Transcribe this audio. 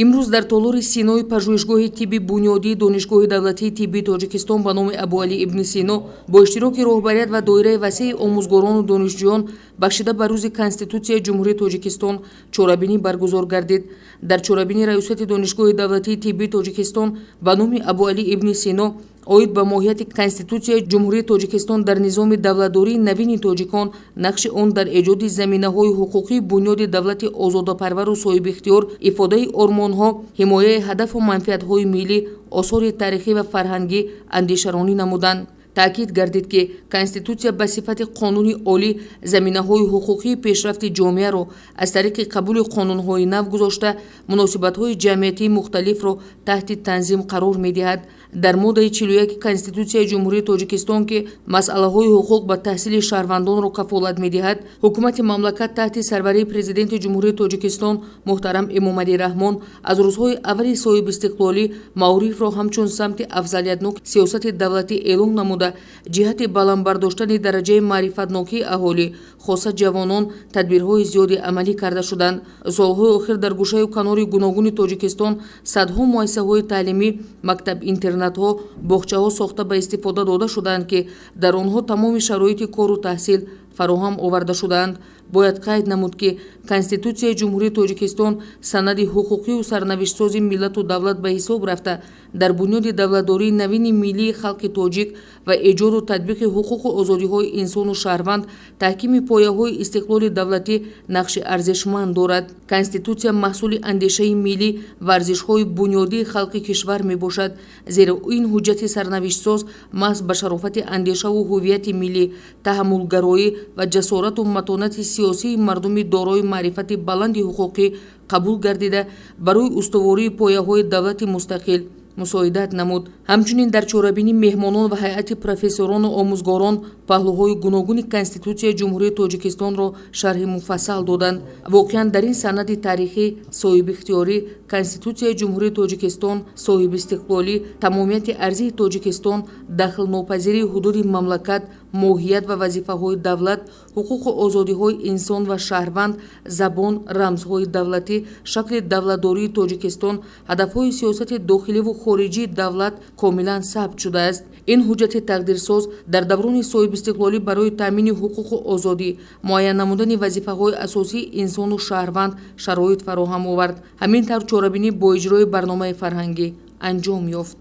Имрӯз дар толори Синои пажӯҳишгоҳи тибби бунёдии Донишгоҳи давлатии тиббии Тоҷикистон ба номи Абуалӣ ибни Сино бо иштироки роҳбарият ва доираи васеи омӯзгорону донишҷӯён бахшида ба Рӯзи Конститутсияи Ҷумҳурии Тоҷикистон чорабинӣ баргузор гардид. Дар чорабинӣ раёсати Донишгоҳи давлатии тиббии Тоҷикистон ба номи Абуалӣ ибни Сино оид ба моҳияти Конститутсияи Ҷумҳурии Тоҷикистон дар низоми давлатдории навини тоҷикон, нақши он дар эҷоди заминаҳои ҳуқуқии бунёди давлати озодапарвару соҳибихтиёр, ифодаи ормонҳо, ҳимояи ҳадафу манфиатҳои миллӣ, осори таърихӣ ва фарҳангӣ андешаронӣ намуданд. Таъкид гардид, ки Конститутсия ба сифати қонуни олӣ заминаҳои ҳуқуқии пешрафти ҷомеаро аз тариқи қабули қонунҳои нав гузошта, муносибатҳои ҷамъиятии мухталифро таҳти танзим қарор медиҳад. Дар моддаи 41 Конститутсияи Ҷумҳурии Тоҷикистон, ки масъалаҳои ҳуқуқ ба таҳсили шаҳрвандонро кафолат медиҳад, ҳукумати мамлакат таҳти сарварии Президенти Ҷумҳурии Тоҷикистон муҳтарам Эмомалӣ Раҳмон аз рӯзҳои аввали соҳибистиқлолӣ маорифро ҳамчун самти афзалиятнок сиёсати давлатӣ эълон намуда, ҷиҳати баланд бардоштани дараҷаи маърифатнокии аҳолӣ, хоса ҷавонон, тадбирҳои зиёде амалӣ карда шуданд. Солҳои охир дар гӯшаю канори гуногуни Тоҷикистон садҳо муассисаҳои таълимӣ, мактаб-интернатҳо, боғчаҳо сохта ба истифода дода шудаанд, ки дар онҳо тамоми шароити кору таҳсил фароҳам оварда шудаанд. Бояд қайд намуд, ки Конститутсияи Ҷумҳурии Тоҷикистон санади ҳуқуқию сарнавиштсози миллату давлат ба ҳисоб рафта, дар бунёди давлатдории навини миллии халқи тоҷик ва эҷоду татбиқи ҳуқуқу озодиҳои инсону шаҳрванд, таҳкими пояҳои истиқлоли давлатӣ нақши арзишманд дорад. Конститутсия маҳсули андешаи миллӣ ва арзишҳои бунёдии халқи кишвар мебошад, зеро ин ҳуҷҷати сарнавиштсоз маҳз ба шарофати андешаву ҳуввияти миллӣ, таҳаммулгароӣ ва ҷасорату матонати сиёсии мардуми дорои маърифати баланди ҳуқуқӣ қабул гардида, барои устувории пояҳои давлати мустақил мусоидат намуд. Ҳамчунин дар чорабинӣ меҳмонон ва ҳайати профессорону омӯзгорон паҳлӯҳои гуногуни Конститутсияи Ҷумҳурии Тоҷикистонро шарҳи муфассал доданд. Воқеан, дар ин санади таърихӣ соҳибихтиёрӣ, Конститутсияи Ҷумҳурии Тоҷикистон, соҳибистиқлолӣ, тамомияти арзии Тоҷикистон, дахлнопазирии ҳудуди мамлакат, моҳият ва вазифаҳои давлат, ҳуқуқу озодиҳои инсон ва шаҳрванд, забон, рамзҳои давлатӣ, шакли давлатдории Тоҷикистон, ҳадафҳои сиёсати дохиливу хориҷии давлат комилан сабт шудааст. Ин ҳуҷҷати тақдирсоз дар даврони соҳибистиқлолӣ барои таъмини ҳуқуқу озодӣ, муайян намудани вазифаҳои асосии инсону шаҳрванд шароит фароҳам овард. Ҳамин тавр, чорабинӣ бо иҷрои барномаи фарҳангӣ анҷом ёфт.